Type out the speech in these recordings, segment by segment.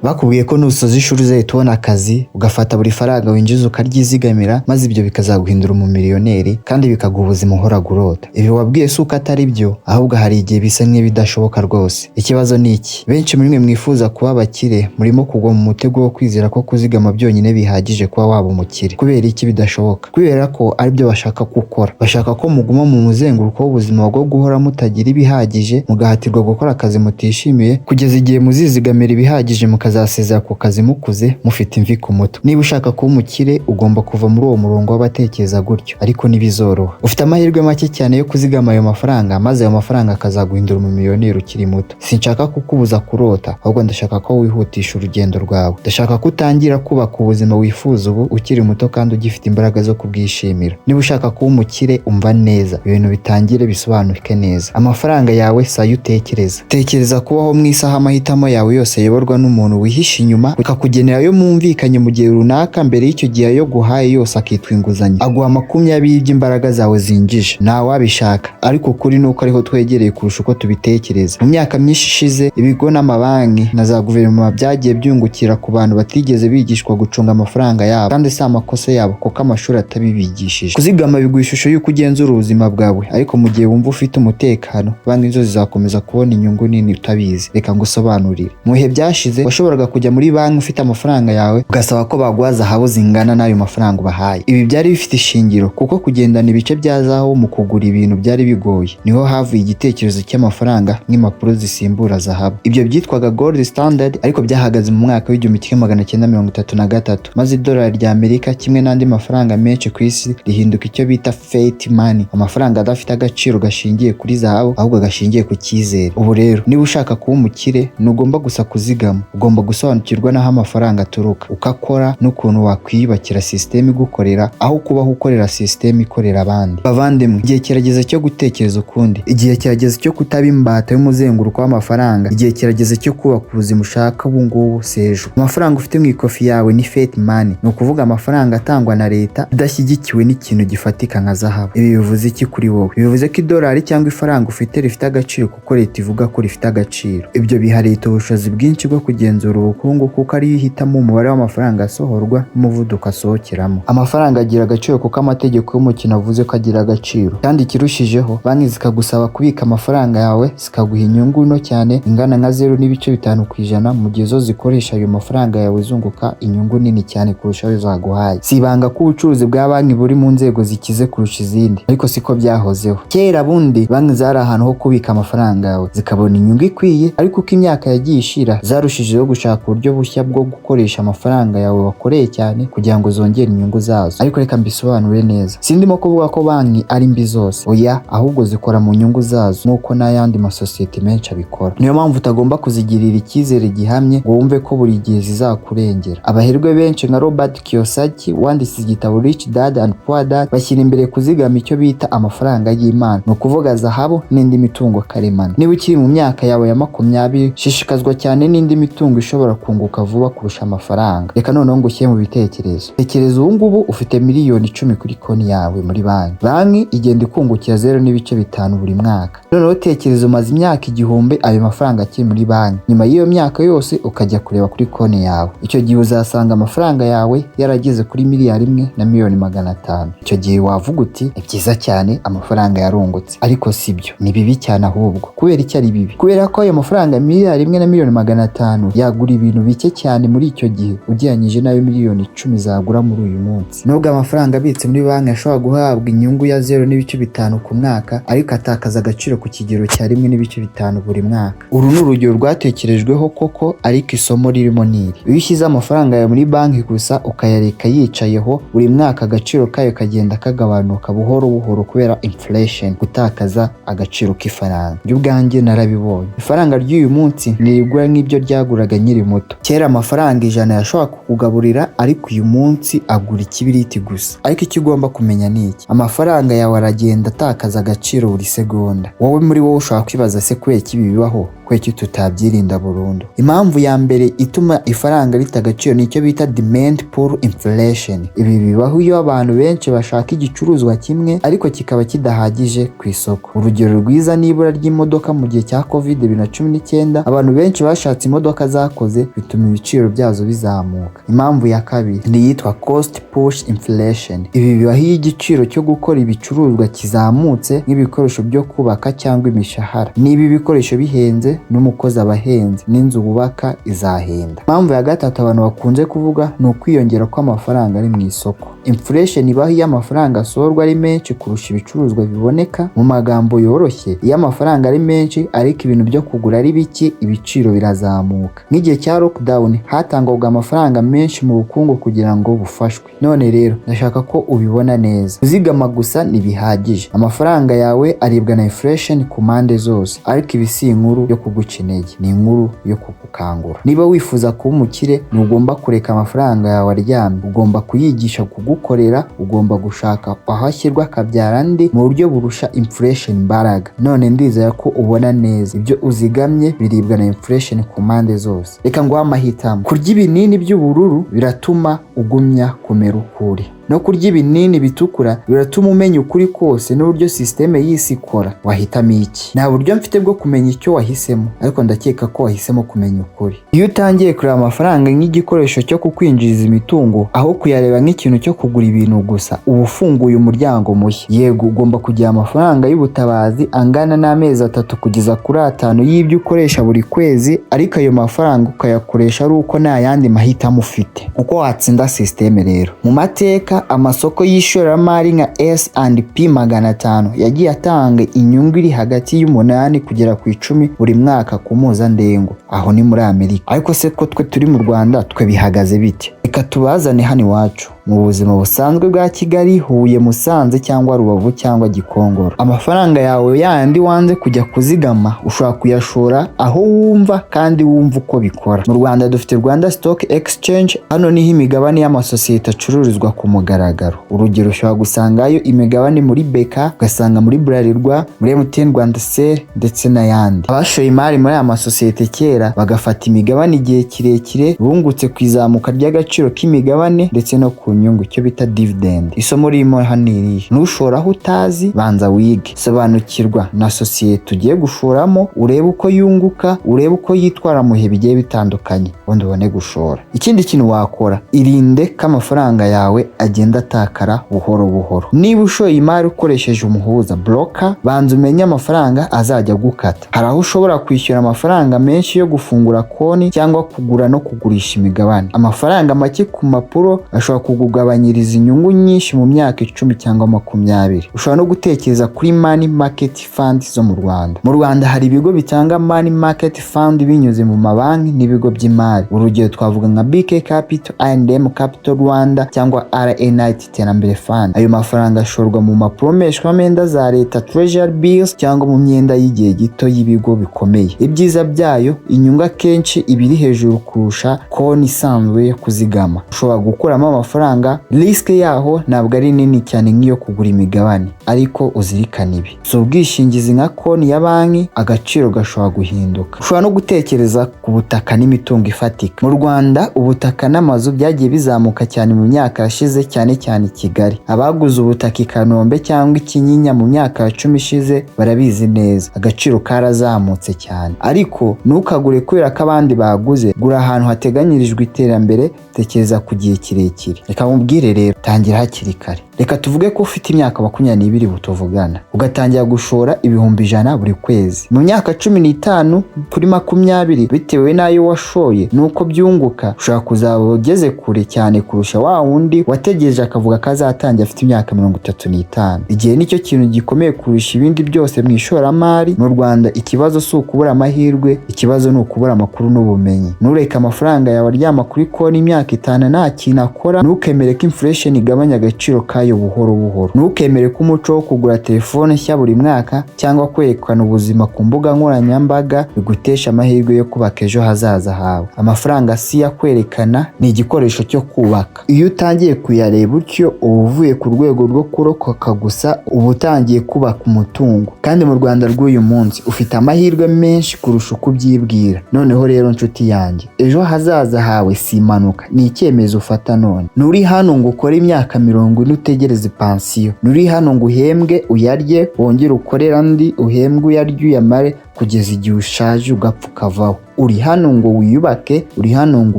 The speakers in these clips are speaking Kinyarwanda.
Bakubwiye ko nusoza ishuri uzahita ubona akazi, ugafata buri faranga winjiza ukaryizigamira, maze ibyo bikazaguhindura umumiliyoneri kandi bikaguha ubuzima uhoraga urota. Ibi wabwiye si uko atari byo, ahubwo hari igihe bisa nk'ibidashoboka rwose. Ikibazo ni iki: benshi muri mwe mwifuza kuba abakire murimo kugwa mu mutego wo kwizera ko kuzigama byonyine bihagije kuba waba umukire. Kubera iki bidashoboka? Kubera ko aribyo bashaka gukora. Bashaka ko muguma mu muzenguruko w'ubuzima bwo guhora mutagira ibihagije, mugahatirwa gukora akazi mutishimiye kugeza igihe muzizigamira ibihagije, mukazasezera ku kazi mukuze mufite imvi ku mutwe. Niba ushaka kuba umukire, ugomba kuva muri uwo murongo w'abatekereza gutyo, ariko ntibizoroha. Ufite amahirwe make cyane yo kuzigama ayo mafaranga, maze ayo mafaranga akazaguhindura umumiliyoneri ukiri muto. Sinshaka kukubuza kurota, ahubwo ndashaka ko wihutisha urugendo rwawe. Ndashaka ko utangira kubaka ubuzima wifuza ubu, ukiri muto kandi ugifite imbaraga zo kubwishimira. Niba ushaka kuba umukire, umva neza, ibintu bitangire bisobanuke neza. Amafaranga yawe si ayo utekereza. Tekereza kubaho mu isaha amahitamo yawe yose ayoborwa n'umuntu wihishe inyuma, akakugenera ayo mwumvikanye mu gihe runaka. Mbere y'icyo gihe, ayo guhaye yose akitwa inguzanyo. Aguha 20 by'imbaraga zawe zinjije. Ntawabishaka, ariko ukuri ni uko ariho twegereye kurusha uko tubitekereza. Mu myaka myinshi ishize, ibigo n'amabanki na za guverinoma byagiye byungukira ku bantu batigeze bigishwa gucunga amafaranga yabo, kandi si amakosa yabo kuko amashuri atabibigishije. Kuzigama biguha ishusho y'uko ugenzura ubuzima bwawe, ariko mu gihe wumva ufite umutekano, banki zo zizakomeza kubona inyungu nini utabizi. Reka ngusobanurire. Mu bihe byashize, washoboraga kujya muri banki ufite amafaranga yawe, ugasaba ko baguha zahabu zingana n'ayo mafaranga ubahaye. Ibi byari bifite ishingiro kuko kugendana ibice bya zahabu mu kugura ibintu byari bigoye. Niho havuye igitekerezo cy'amafaranga nk'impapuro zisimbura zahabu. Ibyo byitwaga gold standard, ariko byahagaze mu mwaka w'1933, maze idolari rya Amerika kimwe n'andi mafaranga menshi ku isi rihinduka icyo bita fiat money, amafaranga adafite agaciro gashingiye kuri zahabu, ahubwo gashingiye ku cyizere. Ubu rero, niba ushaka kuba umukire, ntugomba gusa kuzigama, ugomba gusobanukirwa n'aho amafaranga aturuka, uko akora n'ukuntu wakwiyubakira sisiteme igukorera aho kubaho ukorera sisiteme ikorera abandi. Bavandimwe, igihe kirageze cyo gutekereza ukundi. Igihe kirageze cyo kutaba imbata y'umuzenguruko w'amafaranga. Igihe kirageze cyo kubaka ubuzima ushaka ubu ngubu, si ejo. Amafaranga ufite mu ikofi yawe ni fiat money, ni ukuvuga amafaranga atangwa na leta idashyigikiwe n'ikintu gifatika nka zahabu. Ibi bivuze iki kuri wowe? Bivuze ko idolari cyangwa ifaranga ufite rifite agaciro kuko leta ivuga ko rifite agaciro. Ibyo biha leta ubushobozi bwinshi bwo kugenzura ubukungu, kuko ariyo ihitamo umubare w'amafaranga asohorwa n'umuvuduko asohokeramo. Amafaranga agira agaciro kuko amategeko y'umukino avuze ko agira agaciro. Kandi ikirushijeho, banki zikagusaba kubika amafaranga yawe, zikaguha inyungu nto cyane ingana nka 0.5%, mu gihe zo zikoresha ayo mafaranga yawe zunguka inyungu nini cyane kurusha ayo zaguhaye. Si ibanga ko ubucuruzi bwa banki buri mu nzego zikize kurusha izindi, ariko siko byahozeho. Kera bundi, banki zari ahantu ho kubika amafaranga yawe, zikabona inyungu ikwiye, ariko uko imyaka yagiye ishira, zarushijeho gushaka uburyo bushya bwo gukoresha amafaranga yawe wakoreye cyane kugira ngo zongere inyungu zazo. Ariko reka mbisobanure neza: sindimo kuvuga ko banki ari mbi zose, oya, ahubwo zikora mu nyungu zazo nk'uko n'ayandi masosiyete menshi abikora. Niyo mpamvu utagomba kuzigirira icyizere gihamye ngo wumve ko buri gihe zizakurengera. Abaherwe benshi nka Robert Kiyosaki wanditse igitabo Rich Dad and Poor Dad bashyira imbere kuzigama icyo bita amafaranga y'Imana, ni ukuvuga zahabu n'indi mitungo karemano. Niba ukiri mu myaka yawe ya 20, shishikazwa cyane n'indi mitungo ishobora kunguka vuba kurusha amafaranga. Reka noneho ngushyire mu bitekerezo. Tekereza ubu ngubu ufite miliyoni 10 kuri konti yawe muri banki. Banki igenda ikungukira 0.5 buri mwaka. Noneho tekereza umaze imyaka 1000 ayo mafaranga akiri muri banki. Nyuma y'iyo myaka yose, ukajya kureba kuri konti yawe. Icyo gihe uzasanga amafaranga yawe yarageze kuri miliyari 1 na miliyoni 500. Icyo gihe wavuga uti: "Ni byiza cyane, amafaranga yarungutse." Ariko si byo, ni bibi cyane ahubwo. Kubera icyo ari bibi? Kubera ko ayo mafaranga miliyari 1 na miliyoni 500 yagura ibintu bike cyane muri icyo gihe ugereranyije n'ayo miliyoni 10 zagura muri uyu munsi. Nubwo amafaranga abitse muri banki ashobora guhabwa inyungu ya 0.5 ku mwaka, ariko atakaza agaciro ku kigero cya 1.5 buri mwaka. Uru ni urugero rwatekerejweho koko, ariko isomo ririmo ni iri: iyo ushyize amafaranga yawe muri banki gusa, ukayareka yicayeho, buri mwaka agaciro kayo kagenda kagabanuka buhoro buhoro kubera inflation, gutakaza agaciro k'ifaranga. Njye ubwanjye narabibonye. Ifaranga ry'uyu munsi ntirigura nk'ibyo ryaguraga nkiri muto. Kera amafaranga 100 yashobora kukugaburira, ariko uyu munsi agura ikibiriti gusa. Ariko icyo ugomba kumenya ni iki: amafaranga yawe aragenda atakaza agaciro buri segonda. Wowe muri wowe ushobora kwibaza se: kubera iki ibi bibaho? Kubera iki tutabyirinda burundu? Impamvu ya mbere ituma ifaranga rita agaciro ni icyo bita demand pull inflation. Ibi bibaho iyo abantu benshi bashaka igicuruzwa kimwe ariko kikaba kidahagije ku isoko. Urugero rwiza ni ibura ry'imodoka mu gihe cya COVID 2019. Abantu benshi bashatse imodoka zakoze zakoze bituma ibiciro byazo bizamuka. Impamvu ya kabiri ni iyitwa cost push inflation. Ibi bibaho iyo igiciro cyo gukora ibicuruzwa kizamutse, nk'ibikoresho byo kubaka cyangwa imishahara. Niba ibikoresho bihenze, n'umukozi aba ahenze, n'inzu wubaka izahenda. Impamvu ya gatatu abantu bakunze kuvuga ni ukwiyongera kw'amafaranga ari mu isoko. Inflation ibaho iyo amafaranga asohorwa ari menshi kurusha ibicuruzwa biboneka. Mu magambo yoroshye, iyo amafaranga ari menshi ariko ibintu byo kugura ari bike, ibiciro birazamuka. Nk'igihe cya lockdown, hatangwaga amafaranga menshi mu bukungu kugira ngo bufashwe. None rero ndashaka ko ubibona neza: kuzigama gusa ntibihagije. Amafaranga yawe aribwa na inflation ku mpande zose. Ariko ibi si inkuru yo kuguca intege, ni inkuru yo kugukangura. Niba wifuza kuba umukire, ntugomba kureka amafaranga yawe aryamye. Ugomba kuyigisha kugukorera. Ugomba gushaka aho ashyirwa akabyara andi mu buryo burusha inflation imbaraga. None ndizera ko ubona neza: ibyo uzigamye biribwa na inflation ku mpande zose. Reka nguhe amahitamo: kurya ibinini by'ubururu biratuma ugumya kumera uko uri, no kurya ibinini bitukura biratuma umenya ukuri kose n'uburyo sisiteme y'isi ikora. Wahitamo iki? Nta buryo mfite bwo kumenya icyo wahisemo, ariko ndakeka ko wahisemo kumenya ukuri. Iyo utangiye kureba amafaranga nk'igikoresho cyo kukwinjiriza imitungo aho kuyareba nk'ikintu cyo kugura ibintu gusa, uba ufunguye umuryango mushya. Yego, ugomba kugira amafaranga y'ubutabazi angana n'amezi 3 kugeza kuri 5 y'ibyo ukoresha buri kwezi, ariko ayo mafaranga ukayakoresha ari uko nta yandi mahitamo ufite. Uko watsinda sisiteme rero: mu mateka, amasoko y'ishoramari nka S&P 500 yagiye atanga inyungu iri hagati y'8 kugera ku 10 buri mwaka ku mpuzandengo. Aho ni muri Amerika. Ariko se ko twe turi mu Rwanda, twe bihagaze bite? Reka tubazane hano iwacu mu buzima busanzwe bwa Kigali, Huye, Musanze cyangwa Rubavu cyangwa Gikongoro. Amafaranga yawe yandi wanze kujya kuzigama, ushobora kuyashora aho wumva kandi wumva uko bikora. Mu Rwanda dufite Rwanda Stock Exchange. Hano niho imigabane y'amasosiyete acururizwa ku mugaragaro. Urugero, ushobora gusangayo imigabane muri BK, ugasanga muri Bralirwa, muri MTN Rwandacell ndetse n'ayandi. Abashoye imari muri aya masosiyete kera bagafata imigabane igihe kirekire bungutse ku izamuka ry'agaciro k'imigabane ndetse no ku nyungu, icyo bita dividend. Isomo ririmo hano irihe? Ntushore aho utazi. Banza wige, sobanukirwa na sosiyete ugiye gushoramo, urebe uko yunguka, urebe uko yitwara mu bihe bigiye bitandukanye, ubundi ubone gushora. Ikindi kintu wakora, irinde ko amafaranga yawe agenda atakara buhoro buhoro. Niba ushoye imari ukoresheje umuhuza, broker, banza umenye amafaranga azajya agukata. Hari aho ushobora kwishyura amafaranga menshi yo gufungura konti cyangwa kugura no kugurisha imigabane. Amafaranga make ku mpapuro ashobora kukugabanyiriza inyungu nyinshi mu myaka 10 cyangwa 20. Ushobora no gutekereza kuri money market fund zo mu Rwanda. Mu Rwanda hari ibigo bitanga money market fund binyuze mu mabanki n'ibigo by'imari. Urugero twavuga nka BK Capital, I&M Capital Rwanda cyangwa RNIT Iterambere Fund. Ayo mafaranga ashorwa mu mpapuro mpeshwamwenda za leta, treasury bills, cyangwa mu myenda y'igihe gito y'ibigo bikomeye. Ibyiza byayo, inyungu akenshi iba iri hejuru kurusha konti isanzwe yo kuzigama. Ushobora gukuramo amafaranga, risk yaho ntabwo ari nini cyane nk'iyo kugura imigabane. Ariko uzirikane, ibi si ubwishingizi nka konti ya banki, agaciro gashobora guhinduka. Ushobora no gutekereza ku butaka n'imitungo ifatika. Mu Rwanda, ubutaka n'amazu byagiye bizamuka cyane mu myaka yashize, cyane cyane i Kigali. Abaguze ubutaka i Kanombe cyangwa i Kinyinya mu myaka ya 10 ishize barabizi neza, agaciro karazamutse cyane. Ariko ntukagure kubera ko abandi baguze. Gura ahantu hateganyirijwe iterambere, tekereza ku gihe kirekire. Reka mubwire rero, tangira hakiri kare. Reka tuvuge ko ufite imyaka 22 tuvugana, ugatangira gushora 100,000 buri kwezi. Mu myaka 15 kuri 20, bitewe n'ayo washoye n'uko byunguka, ushobora kuzaba ugeze kure cyane kurusha wa wundi wategereje akavuga ko azatangira afite imyaka 35. Igihe nicyo kintu gikomeye kurusha ibindi byose mu ishoramari. Mu Rwanda, ikibazo si ukubura amahirwe, ikibazo ni ukubura amakuru n'ubumenyi. Ntureke amafaranga yawe aryama kuri konti imyaka 5 nta kintu akora. Ntukemere ko inflation igabanya agaciro kayo buhoro buhoro. Ntukemere ko umuco wo kugura telefone nshya buri mwaka cyangwa kwerekana ubuzima ku mbuga nkoranyambaga bigutesha amahirwe yo kubaka ejo hazaza hawe. Amafaranga si iyo kwerekana, ni igikoresho cyo kubaka. Iyo utangiye kuyareba utyo, uba uvuye ku rwego rwo kurokoka gusa, uba utangiye kubaka umutungo. Kandi mu Rwanda rw'uyu munsi ufite amahirwe menshi kurusha uko ubyibwira. Noneho rero nshuti yanjye, ejo hazaza hawe si impanuka, ni icyemezo ufata none. Nturi Nturi hano ngo ukore imyaka 40 utegereze pansiyo. Nturi hano ngo uhembwe uyarye, wongere ukorere andi, uhembwe uyarye uyamare kugeza igihe ushaje ugapfa ukavaho. Uri hano ngo wiyubake, uri hano ngo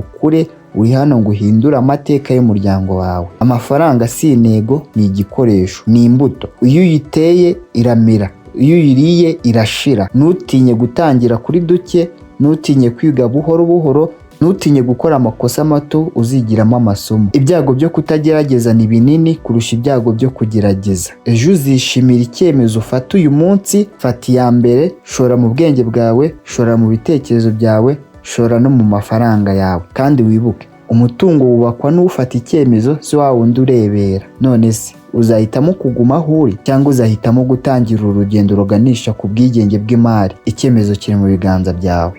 ukure, uri hano ngo uhindure amateka y'umuryango wawe. Amafaranga si intego, ni igikoresho, ni imbuto. Iyo uyiteye iramera, iyo uyiriye irashira. Ntutinye gutangira kuri duke, ntutinye kwiga buhoro buhoro, ntutinye gukora amakosa mato uzigiramo amasomo. Ibyago byo kutagerageza ni binini kurusha ibyago byo kugerageza. Ejo uzishimira icyemezo ufata uyu munsi. Fata iya mbere, shora mu bwenge bwawe, shora mu bitekerezo byawe, shora no mu mafaranga yawe. Kandi wibuke, umutungo wubakwa n'ufata icyemezo, si wa wundi urebera. None se uzahitamo kuguma aho uri cyangwa uzahitamo gutangira urugendo ruganisha ku bwigenge bw'imari? Icyemezo kiri mu biganza byawe.